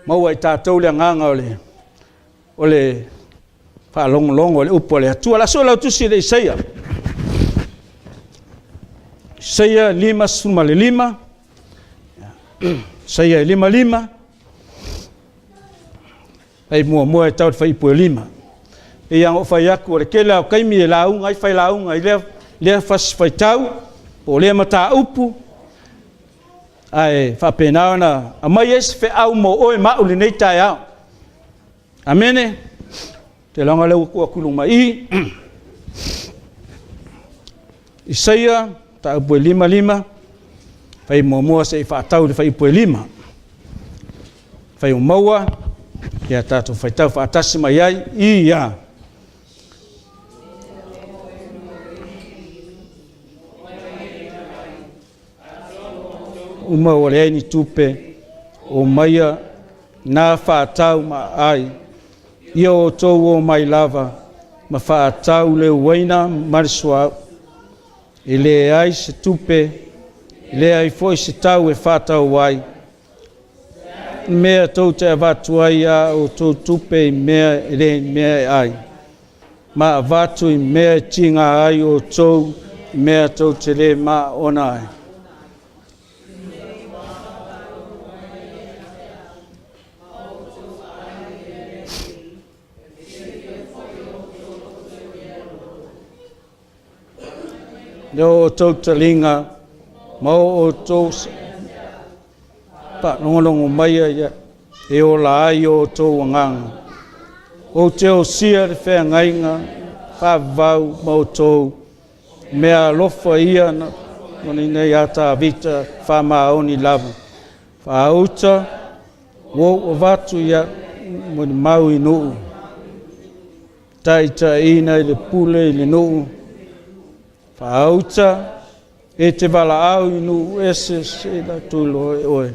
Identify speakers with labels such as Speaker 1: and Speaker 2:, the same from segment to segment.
Speaker 1: Maua i tatou le agaga o le, o le faalogologo i le upu a le Atua. O le a sue lau tusi i le Isaia. Isaia 55, Isaia 55, fai muamua e tau le fuaiupu e 5. E pei lava ona ou fai atu, o le tele lava o taimi e lauga ai failauga i lea, lea fasi faitau, po o lea mataupu, ae faapena ona aumai ai se feau mo oe ma au i lenei taeao. Amene. Ou te iloa o lea ua tuu atu i luma i i. Isaia, mataupu e 55, fai muamua se i faatau i le fuaiupu e 5. Fai ua maua, ia tatou faitau faatasi mai ai, ia. Uma ua leai ni tupe, omaia na faatau ma aai. Ia outou omai lava ma faatau le uaina ma le suauu. E leai se tupe, e leai foi se tau e faatau ai. Mea tou te avatu ai a outou tupe i mea e le mea e ai, ma avatu i mea e tiga ai outou i mea tou te le maona ai. Le outou taliga ma o outou faalogologo mai ia e ola ai o outou agaga. Ou te osia le feagaiga faavavau ma outou, mea alofa ia na nei ia Tavita faamaoni lava. Faauta ua ou avatu ia molimau i nuu, taitaiina i le pule i le nuu, faauta e te valaau i nuu ese se i latou iloa e oe.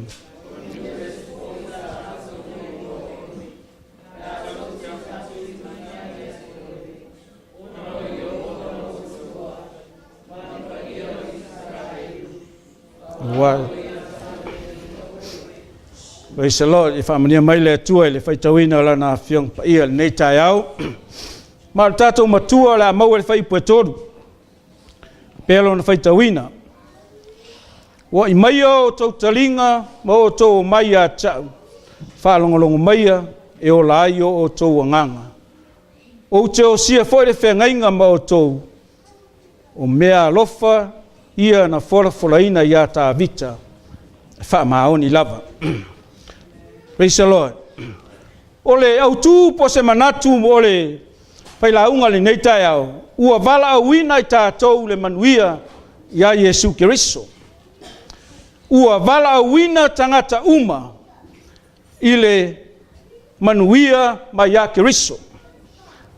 Speaker 1: Aua Praise the Lord. E faamanuia mai le Atua i le faitauina o Lana Afioga Paia i lenei taeao. Ma o le tatou matua o le a maua i le fuaiupu e 3. Pea lona faitauina. Ua i maia o outou taliga ma o outou omai ia te au, faalogologo maia e ola ai o outou agaga. Ou te osia foi le feagaiga ma outou, o mea alofa ia na folafolaina ia Tavita, e faamaoni lava. Praise the Lord. O le autu po o se manatu o le failauga i lenei taeao, ua valaauina i tatou le manuia ia Iesu Keriso. Ua valaauina tagata uma i le manuia mai ia Keriso.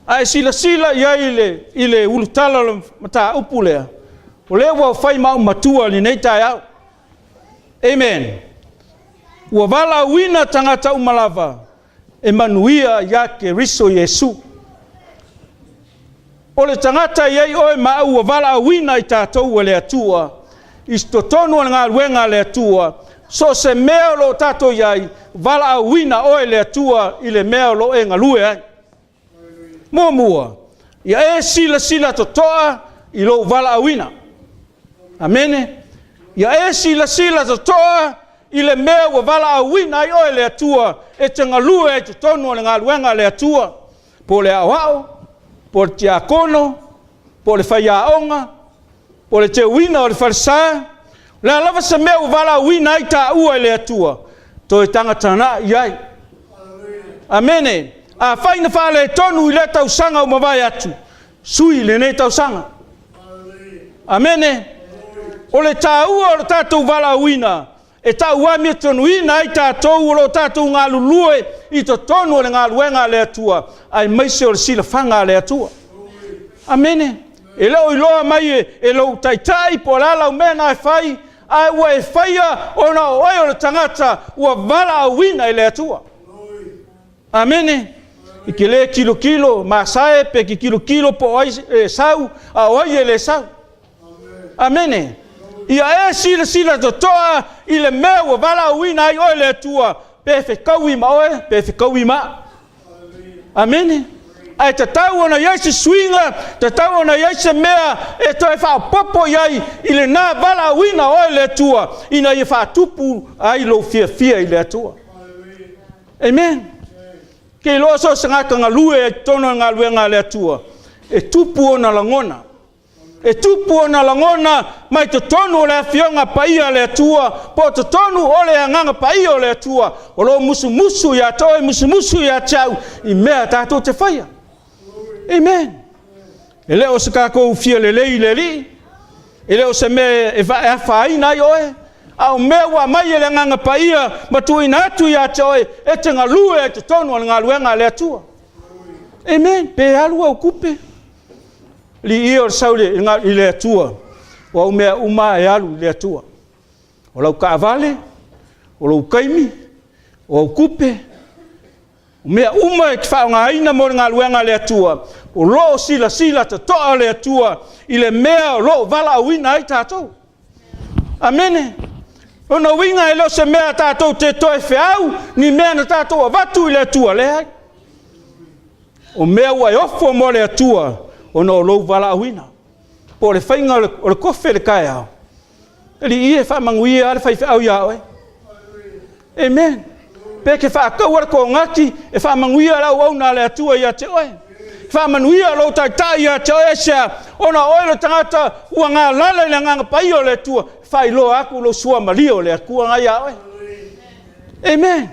Speaker 1: A e silasila i ai i le ulutala o le mataupu lea, o lea ua fai ma au matua i lenei taeao. Amen. Ua valaauina tagata uma lava e manuia ia Keriso Iesu. O le tagata e i ai oe ma au ua valaauina i tatou e le Atua, i totonu o le galuega a le Atua, so o se mea o lo o tatou i ai, valaauina oe e le Atua i le mea o lo o e galue ai. Muamua, ia e silasila totoa i lou valaauina. Amene. Ia e silasila totoa i le mea ua valaauina ai oe e le Atua e te galue ai i totonu o le galuega a le Atua, po o le aoao, po o le tiakono, po o le faiaoga, po o le teuina o le falesa, o le a lava se mea ua valaauina ai taua e le Atua, toe tagatagai i ai. Amene. Afai na faaletonu i lea tausaga ua mavae atu, sui i lenei tausaga. Amene. O le taua o le tatou valaauina e tauamiotonu ai tatou o lo o tatou galulue i totonu o le galuega a le Atua, aemaise o le silafaga a le Atua. Amene. E le o iloa mai e lou taitai po o le a lau mea na e fai, ae ua e faia ona o oe o le tagata ua valaauina e le Atua. Amene. E te le tilotilo masae pe te tilotilo po o ai e sau a o ai e le sau. Amene. Ia e silasila totoa i le mea ua valaauina ai oe le Atua. Pe fetaui ma oe, pe fetaui ma au. Amene. Ae tatau ona i ai se suiga, tatau ona i ai se mea e toe faaopoopo i ai i lena valaauina o oe e le Atua, ina ia faatupu ai lou fiafia i le Atua. Amen. Ke iloa so o se tagata galue ai totonu o le galuega a le Atua, e tupu ona lagona. E tupu ona lagona mai totonu o le Afioga Paia a le Atua, po o totonu o le Agaga Paia o le Atua, o lo o musumusu ia te oe, musumusu ia te au i mea tatou te faia. Amen. E le o se tatou fia lelei i le Alii, e le o se mea e afaina ai oe, a o mea ua aumai e le Agaga Paia ma tuuina atu ia te oe e te galue ai totonu o le galuega a le Atua. Amen. Pe alu au tupe, Alii o le sau i le Atua, o au mea uma e alu i le Atua. O lau taavale, o lou taimi, o au tupe, o mea uma e te faaaogaina mo le galuega a le Atua, o lo o silasila totoa le Atua i le mea o lo o valaauina ai tatou. Amene. O lona uiga e le o se mea tatou te toe feau ni mea na tatou avatu i le Atua, leai. O mea ua e ofo mo le Atua ona o lou valaauina. Po o le faiga o le kofe i le taeao, Alii e faamanuia lava le faifeau ia oe. Amen. Pe te faataua le konati, e faamanuia le auauna a le Atua ia te oe. Faamanuia lou taitai ia te oe, aisea? Ona o oe le tagata ua galala i le Agaga Paia o le Atua, faailoa atu lou suamalie o le Atua na ia oe. Amen.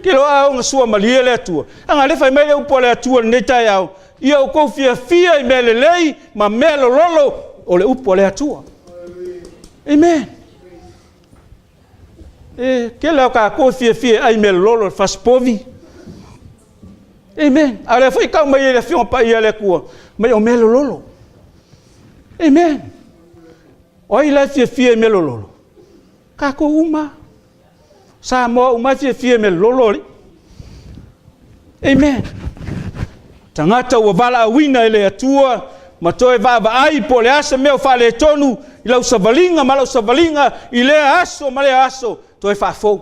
Speaker 1: Ke loa au na suamalie le Atua. Aga le fai mai le upu a le Atua lenei taeao, ia outou fiafia i mea lelei ma mea lololo o le upu a le Atua. Amen. E tele o tatou e fiafia e ai mea lololo le fasipovi. Amen. A o lea foi tau mai e le Afioga Paia a le Atua, mai o mea lololo. Amen. O ai la e fiafia i mea lololo? Tatou uma. Samoa uma e fiafia i mea lololo alii. Amen. Tagata ua valaauina e le Atua ma toe vaavaai po o le a se mea o faaletonu i lau savaliga ma lau savaliga i lea aso ma lea aso, toe faafou.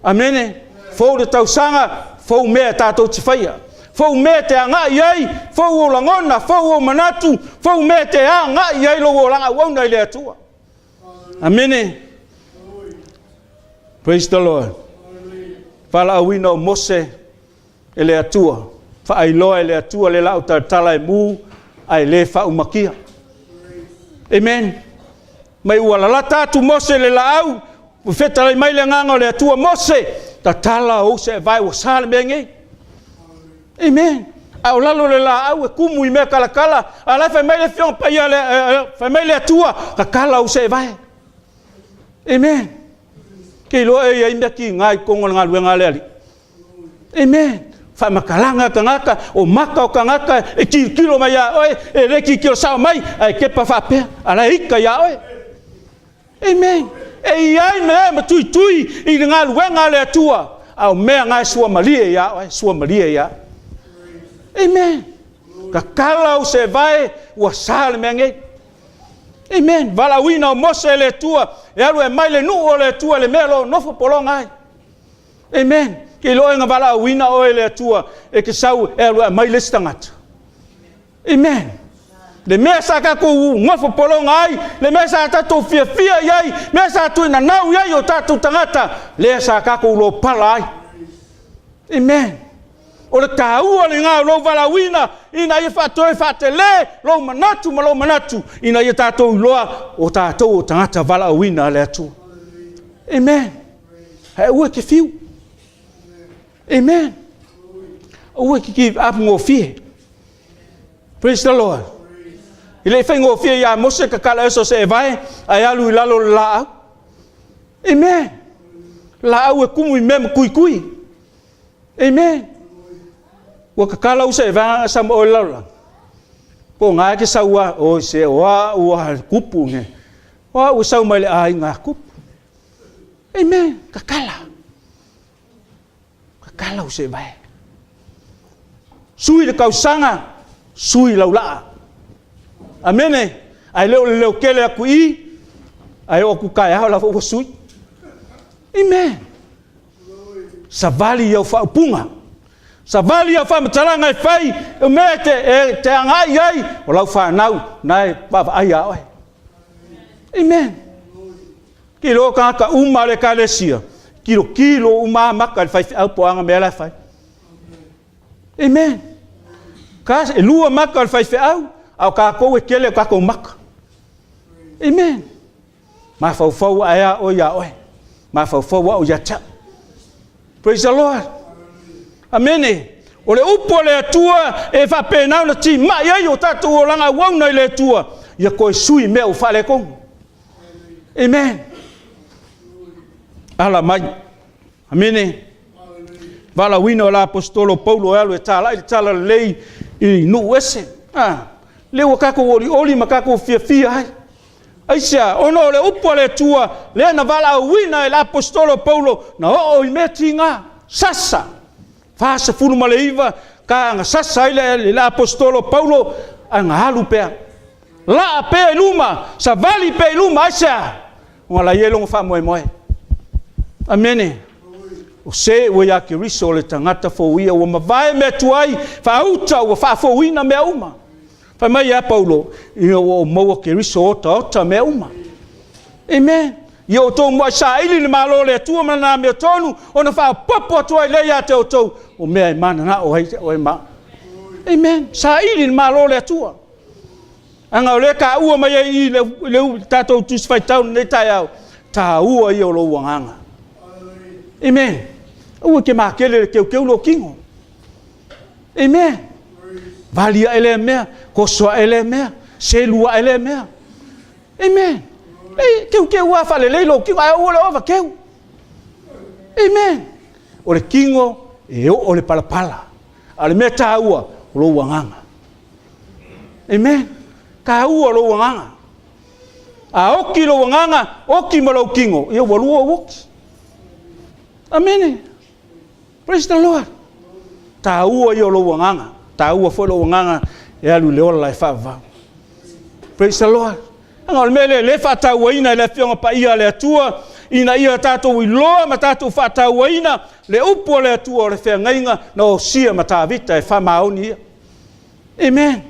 Speaker 1: Amene. Fou le tausaga, fou mea tatou te faia. Fou mea te agai i ai, fou ou lagona, fou ou manatu, fou mea te agai i ai lou olaga auauna i le Atua. Amene. Praise the Lord. Valaauina o Mose e le Atua. Faailoa e le Atua le laau talatala e mu ae le faaumakia. Amen. Mai ua lalata atu Mose le laau, ua fetalai mai le agaga o le Atua, Mose, tatala ou seevae ua sa le mea nei. Amen. A o lalo le laau e kumu i mea kalakala, a la e fai mai le Afioga Paia, fai mai le Atua, tatala ou seevae. Amen. Ke iloa e i ai mea kiga i totonu o le galuega a le Alii. Amen. Faamatalaga tagata, o maka o tagata e tilotilo mai ia oe, e le tilotilo sao mai, ae kepa faapea, a la e ika ia oe. Amen. E i ai mea e matuitui i le galuega a le Atua, a o mea na e suamalie ia oe, suamalie ia oe. Amen. Tatala ou seevae, ua sa le mea nei. Amen. Valaauina o Mose e le Atua, e alu e mai le nuu o le Atua le mea o lo o nofo pologa ai. Amen. Ke iloa e na valaauina oe e le Atua e te sau e alu e aumai le isi tagata. Amen. Le mea sa tatou nofo pologa ai, le mea sa tatou fiafia i ai, mea sa tuinanau i ai o tatou tagata, lea sa tatou lopala ai. Amen. O le taua lena o lou valaauina ina ia faatoe faatele lou manatu ma lou manatu ina ia tatou iloa o tatou o tagata valaauina a le Atua. Amen. Ae aua e te fiu. Amen. Aua e te give up gofie. Praise the Lord. E le i faigofie ia Mose tatala eso seevae ae alu i lalo o le laau. Amen. Laau e kumu i mea matuitui. Amen. Ua tatala ou seevae sa ma oe le lalolagi. Po o ngā e te sau a, oi se o a ua kupu ne. O a ua sau mai le aiga a kupu. Amen. Tatala. Tatala ou seevae. Sui le tausaga, sui lau laa. Amene. Ae le o le leo tele atu i i, ae oo atu taeao la foi ua sui. Amen. Savali i au faaupuga. Savali i au faamatalaga e fai, o mea e te, e te agai i ai, o lau fanau na e vaavaai ia oe. Amen. Kilo tagata uma a le ekalesia, tilotilo uma maka i le faifeau po o aga mea la e fai. Amen. Ka, e lua maka o le faifeau, a o tatou e tele o tatou maka. Amen. Mafaufau ae a oe ia oe. Mafaufau au ia te au. Praise the Lord. Amene. O le upu a le Atua e faapena ona timai ai o tatou olaga auauna i le Atua, ia toe sui mea ua faaletonu. Amen. Ala mai. Amene. Valaauina o le aposetolo Paulo e alu e talai le tala lelei i nuu ese. Ah, lea ua tatou olioli ma tatou fiafia ai. Aisea? Ona o le upu a le Atua lea na valaauina e le aposetolo Paulo na oo i mea tiga, sasa. 49 ka na sasa ai le, le aposetolo Paulo ae na alu pea. Laa pea i luma, savali pea i luma, aisea? Ona la i ai lona faamoemoe. Amene. O se ua ia Keriso o le tagata foia ua mavae mea tuai, faauta ua faafouina mea uma. Fai mai ia Paulo, ina ua ou maua Keriso otaota mea uma. Amen. Ia outou muai saili le malo o le Atua ma lana amiotonu, ona faaopoopo atu ai lea ia te outou o mea e mananao ai oe ma. Amen. Saili le malo o le Atua. Aga o lea taua mai ai i le, le tatou tusi faitau lenei taeao, taua ia o lou agaga. Amen. Aua ke makele le keukeu lou tino. Amen. Vali ae lea mea, toso ae lea mea, selu ae lea mea. Amen. Ei, keukeu a faalelei lou tino, ae aua le ova keu. Amen. O le tino e oo le palapala. A o le mea taua, o lou agaga. Amen. Taua lou agaga. A oki lou agaga, oki ma lou tino, ia ua lua ou oki. Amene. Praise the Lord. Taua ia o lou agaga. Taua foi lou agaga e alu i le ola e faavavau. Praise the Lord. Aga o le mea lea le faatauaina e le Afioga Paia a le Atua, ina ia tatou iloa ma tatou faatauaina le upu a le Atua o le feagaiga na osia ma Tavita e faamaoni ia. Amen.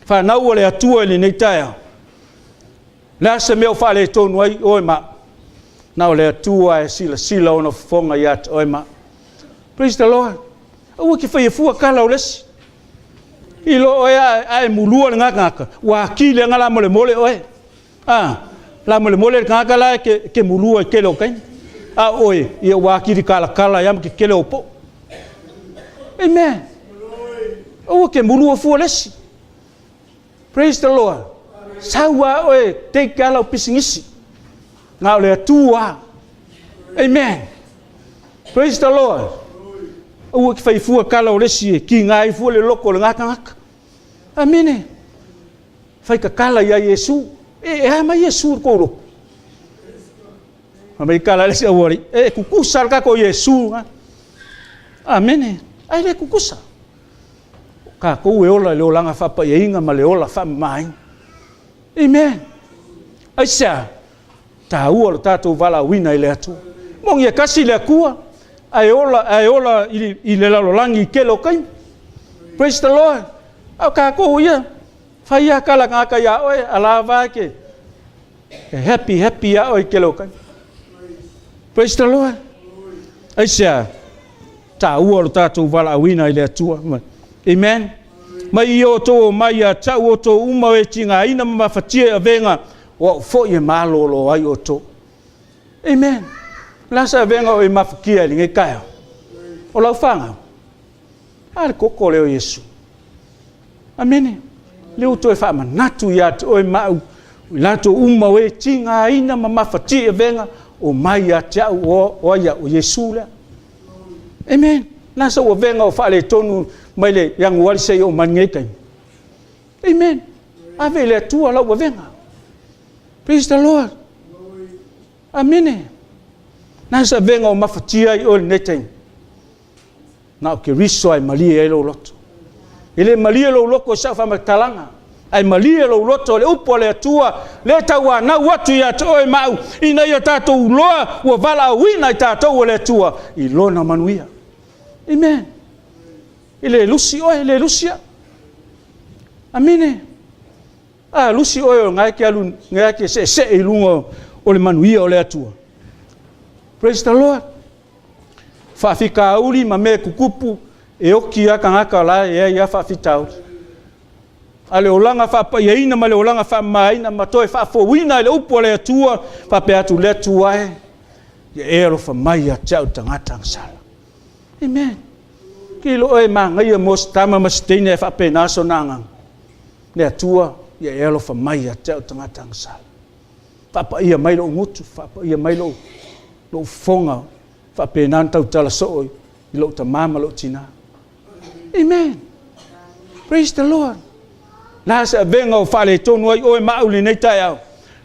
Speaker 1: Fanau a le Atua i lenei taeao. Le a se mea o faaletonu ai oe ma na o le Atua e silasila ona fofoga ia te oe ma. Praise the Lord. Aua ke faia fua kala o lesi. I lo oe a, a e mulua le ngakangaka, ua akili anga la mole mole oe. A, la mole mole le kangaka la ke, ke mulua i kele o kaini. A oe, ia ua akili kala kala ia ma ke kele o po. Amen. Aua ke mulua fua lesi. Praise the Lord. Sau a oe take a lau pisinisi. Na o le Atua. Amen. Praise the Lord. Aua ki whai fua kala o lesi e ki ngā i fua le loko o le ngākangaka. Amene. Whai ka kala ia Iesu. E, e a mai Iesu kou loko. A mai kala lesi auari. E kukusa le kako Iesu. Amene. Ai le kukusa. O kākou e ola i le olaga faapaiaina ma le ola faamamaina. Amen. Aisea? Taua lo tatou valaauina i le Atua. Moni e kasi le Atua, ae ola, ae ola i, i le lalolagi i kele o taimi. Praise the Lord. A o kākou ia, fai a kala ngaka iā oe, a lava ke, e happy, happy iā oe i kele o taimi. Praise the Lord. Aisea? Taua lo tatou valaauina i le Atua. Amen. Mai i outou o mai ia te au outou uma o e tigaina ma mafatia i avega, o au foi e malolo ai outou. Amen. La se avega o e mafatia i lenei taeao. O lau fanau. A le koko lea o Iesu. Amene. Lea ua toe faamanatu ia te oe ma au, i latou uma o e tigaina ma mafatia i avega, o mai ia te au o ai au, o Iesu lea. Amen. Na sa ua venga o faaletonu mai le Ianuari seia oo mai lenei taimi. Amen. Ave i le Atua lau avega. Praise the Lord. Amene. Na sa avega o mafatia ai oe lenei taimi. Na o Keriso ai malie ai lou loto. E le malie lou loto i sau faamatalaga. Ae malie lou loto i le upu a le Atua, lea e tauanau atu ia te oe ma au, ina ia tatou iloa ua valaauina i tatou e le Atua i Lona manuia. Amen. E le lusi oe, e le lusi au. Amene. A lusi oe o lena e te alu, lena e te seesee i luga o le manuia o le Atua. Praise the Lord. Faafitauli ma mea tutupu, e oti lava tagata o la e i ai lava faafitauli. A o le olaga faapaiaina ma le olaga faamamaina ma toe faafouina e le upu a le Atua, faapea atu, le Atua e, ia e alofa mai ia te au le tagata agasala. Amen. Ke iloa oe e manaia mo se tama ma se teine e faapena sona agaga. Le Atua, ia e alofa mai ia te au le tagata agasala. Faapaia mai lou gutu, faapaia mai lou, lou fofoga, faapena ona tautala soo i lou tamā ma lou tinā. Amen. Praise the Lord. La se avega o faaletonu ai oe ma au lenei taeao.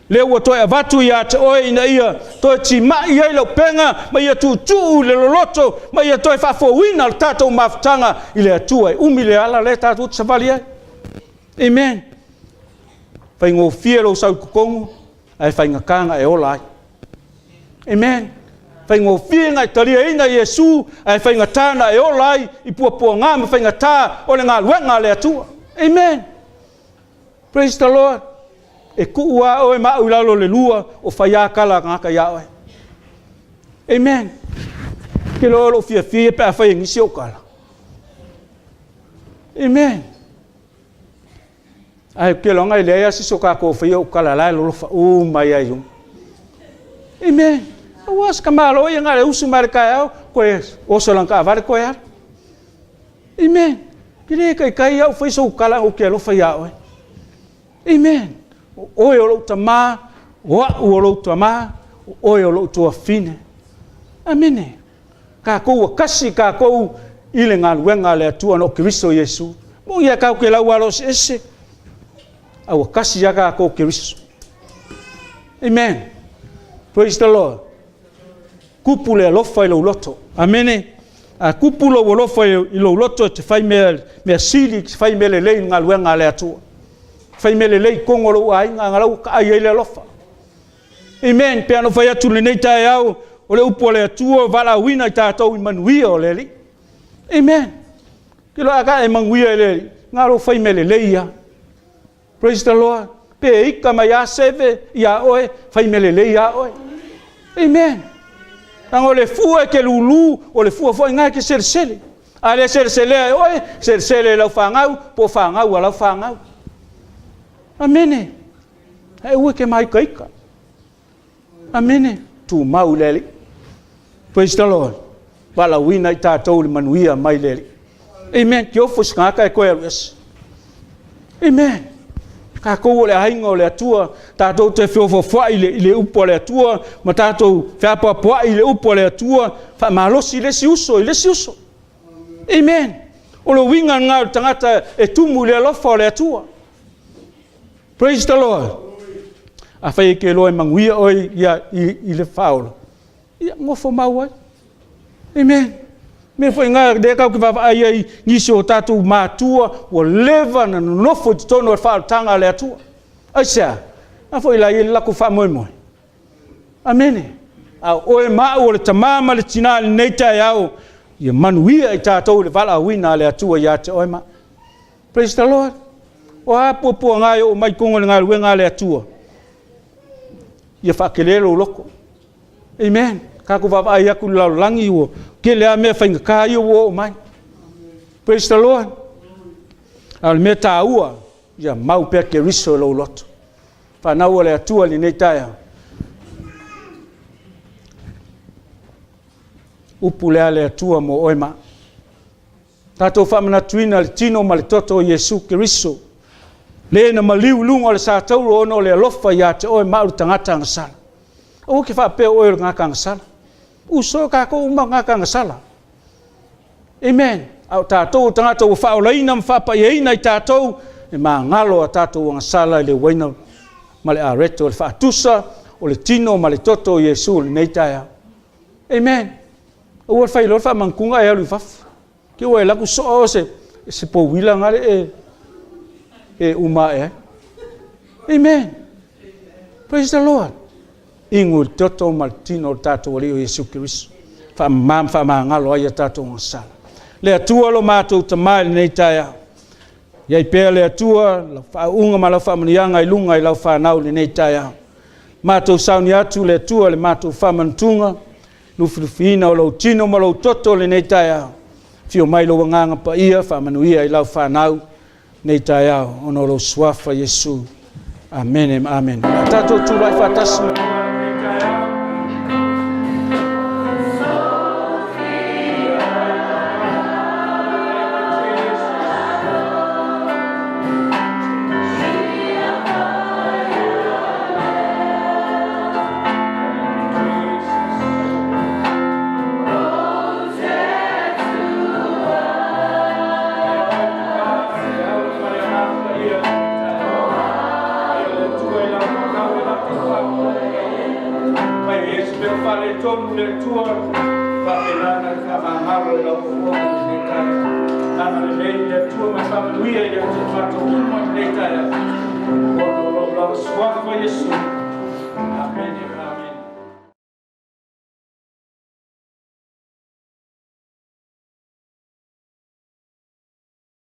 Speaker 1: Lea ua toe avatu ia te oe ina ia toe timai ai lau pega ma ia tuutuu i le loloto ma ia toe faafouina le tatou mafutaga i le Atua e umi le ala lea tatou te savali ai. Amen. Faigofie lou sau i totonu ae faigata na e ola ai. Amen. Faigofie na e taliaina Iesu ae faigata na e ola ai i puapuaga ma faigata o le galuega a le Atua. Amen. Praise the Lord. E tuu lava oe ma au i lalo o le lua o fai lava tala a tagata iā oe. Amen. Ke loa o lou fiafia pe a fai e nisi ou tala. Amen. Ae ou te iloaga e leai lava se isi o tatou o faia ou tala la e lolofa uma ai lava i luga. Amen. Aua se tamaloa ia na o le usu mai le taeao, toe oso i lana taavale toe alu. Amen. E le taitai au fai sou tala ou te alofa iā oe. Amen. O oe o lou tamā, o au o lou tamā, o oe o lou tuafafine. Amene. Tatou ua kasi tatou i le galuega a le Atua na o Keriso Iesu. Mo ia tatou te lau alo eseese, a ua kasi lava tatou Keriso. Amen. Praise the Lord. Kupu le alofa i lou loto. Amene. A kupu lou alofa i lou loto e te fai mea, mea sili, e te fai mea lelei i le galuega a le Atua. Fai mea lelei i totonu o lou aiga, aga lau taai ai le alofa. Amen. Pe ana fai atu lenei taeao, o le upu a le Atua, valaauina i tatou i manuia o le Alii. Amen. Ke loa ka e manuia i le Alii, ngā lou fai mea lelei ia. Praise the Lord. Pe ika mai a seve ia oe, fai mea lelei ia oe. Amen. Leaga o le fua e ke lūlū, o le fua foi ngā e ke selesele. A le seleselea e oe, selesele e lau whāngau, po whāngau a lau whāngau. Amene. Ae aua e ke māikaika. Amene. Tumau i le Alii. Praise the Lord. Valaauina i tatou le manuia mai le Alii. Amen. Ke ofo i se tagata e toe alu ese. Amen. Tatou o le aiga o le Atua, tatou te feofaofa'i i le, i le upu a le Atua, ma tatou feapoapoa'i i le upu a le Atua, faamalosi i le isi uso, i le isi uso. Amen. O le uiga lena o le tagata e tumu i le alofa o le Atua. Praise the Lord. Afai e ke loa e manuia oe ia, i, i le faaola, ia nofo mau ai. Amen. Mea foi ngā lea kau ke vaavaai ai nisi o tatou matua ua leva na nonofo i totonu o le faaolataga a le Atua. Aisea? A foi la i le latou faamoemoe. Amene. A o oe ma au o le tamā ma le tinā i lenei taeao, ia manuia i tatou i le valaauina a le Atua ia te oe ma au. Praise the Lord. O a puapuaga e oo mai totonu o le galuega a le Atua, ia faatele lou loto. Amen. Tatou vaavaai atu i le lalolagi ua tele lava mea faigata ia ua oo mai. Praise the Lord. A o le mea taua, ia mau pea Keriso i lou loto. Fanau a le Atua i lenei taeao. Upu lea a le Atua mo oe ma au. Tatou faamanatuina le tino ma le toto o Iesu Keriso, le na maliu i luga o le satauro ona o le alofa ia te oe ma au le tagata agasala. Aua ke faapea o oe o le tagata agasala. Uso tatou uma tagata agasala. Amen. A o tatou o tagata ua faaolaina ma faapaiaina i tatou, e magalo a tatou agasala i le uaina ma le areto, le faatusa o le tino ma le toto o Iesu i lenei taeao. Amen. Aua le fai loa le faamagatuga ae alu i fafo. Ke ua e laku soa o se, se pouila ngale e. e uma ae ai. Amen. Praise the Lord. Inu i le toto ma le tino o le tatou Alii o Iesu Keriso. Faamama ma faamagalo ai a tatou agasala. Le Atua lo matou Tama i lenei taeao. I ai pea le Atua lau faauuga ma lau faamanuiaga i luga i lau fanau i lenei taeao. Matou sauni atu le Atua i le matou faamanatuga, lufilufiina o lou tino ma lou toto i lenei taeao. Afio mai lou Agaga Paia faamanuia i lau fanau i lenei taeao ona o lou suafa Iesu. Amene ma amene. O le a tatou tulai faatasi.